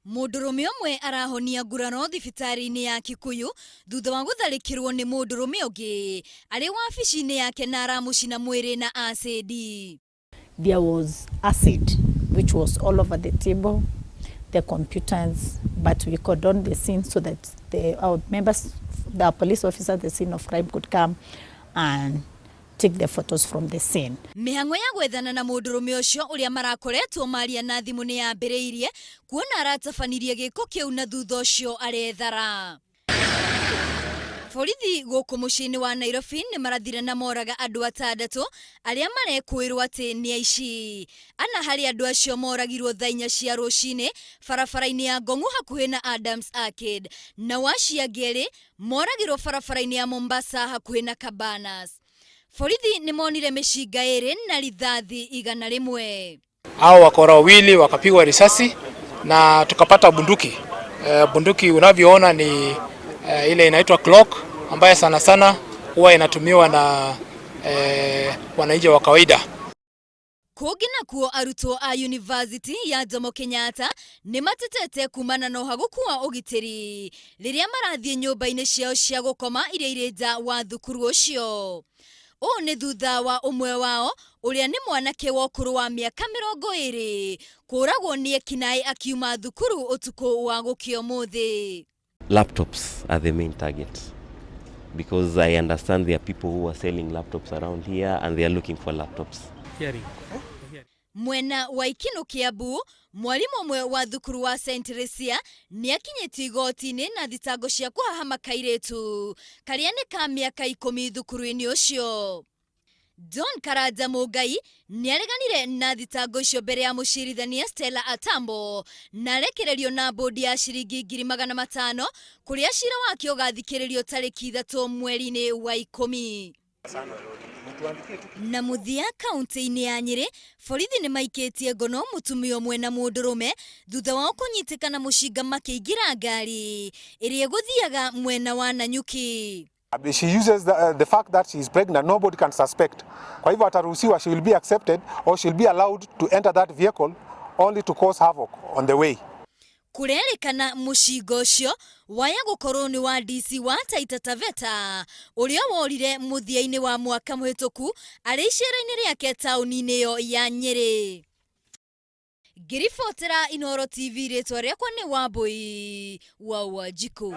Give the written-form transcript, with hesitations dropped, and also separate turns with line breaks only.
Mũndũrũme ũmwe arahonia nguraro thibitarĩ-inĩ ya Kikuyu thutha wa gũtharĩkĩrwo nĩ mũndũrũme ũngĩ arĩ wabici-inĩ yake na aramũcina mwĩrĩ na acidi.
There was acid which was all over the table, the computers, but we cordoned the scene so that our members, the police officers, the scene of crime could come and take the photos from the scene.
Mĩhang'o ya gwethana na mũndũrũme ũcio ũrĩa marakoretwo maria na thimũ nĩ yambĩrĩirie kuona aratabanirie gĩko kĩu na thutha ũcio arethara. Borithi gũkũ mũciĩ-inĩ wa Nairobi nĩ marathire na moraga andũ atandatũ arĩa marekũĩrwo atĩ nĩ aici. Ana harĩ andũ acio moragirwo thaa 4 cia rũcinĩ barabara-inĩ ya Ngong'u hakuhĩ na Adams Arcade, nao acio angĩ erĩ moragirwo barabara-inĩ ya Mombasa hakuhĩ na Cabanas. Borithi nĩ monire mĩcinga ĩrĩ na rithathi 100.
Hao wakora wawili wakapigwa risasi na tukapata bunduki. Bunduki unavyoona ni ile inaitwa Glock ambaye sana sana huwa inatumiwa na wananchi wa kawaida.
Kũngĩ nakuo arutwo a University ya Jomo Kenyatta nĩ matetete kumana na ũhagũku wa ũgitĩri rĩrĩa marathiĩ nyũmba-inĩ ciao cia gũkoma iria irĩ nja wa thukuru ũcio. Ũũ nĩ thutha wa ũmwe wao ũrĩa nĩ mwanake wa ũkũrũ wa mĩaka 20 kũragwo nĩ ekinaĩ akiuma thukuru ũtukũ wa gũkĩa ũmũthĩ.
Laptops are the main target because I understand there are people who are selling laptops around here and they are looking for laptops.
Mwena wa Ikinũ Kiambu, mwarimũ ũmwe wa thukuru wa St Teresia nĩ akinyĩtio igoti-inĩ na thitango cia kũhahama kairĩtu karĩa nĩ ka mĩaka 10 thukuru-inĩ ũcio. John Karanja Mũngai nĩ areganire na thitango icio mbere ya mũcirithania Stella Atambo na arekererio na bũndi ya ciringi 500,000 kũrĩa cira wake ũgathikĩrĩrio tarĩki 3 mweri-inĩ wa 10. Na mũthia kaunti-inĩ ya Nyĩrĩ, borithi nĩ maikĩtie ngono mũtumia ũmwe na mũndũrũme thutha wao kũnyitĩkana mũcinga makĩingĩra ngari ĩrĩa ĩgũthiaga mwena wa Nanyuki.
She uses the fact that she is pregnant, nobody can suspect. Kwa hivyo ataruhusiwa, she will be accepted or she will be allowed to enter that vehicle only to cause havoc on the way.
Kũrerĩkana mũcinga ũcio waya gũkorwo nĩ wa DC wa Taita Taveta ũrĩa worire mũthia-inĩ wa mwaka mũhĩtũku arĩ icera-inĩ rĩake taũni-inĩ ĩyo ya Nyĩrĩ. Ngĩribotera Inooro TV, rĩtwa rĩakwa nĩ Wambui wa Wanjikũ.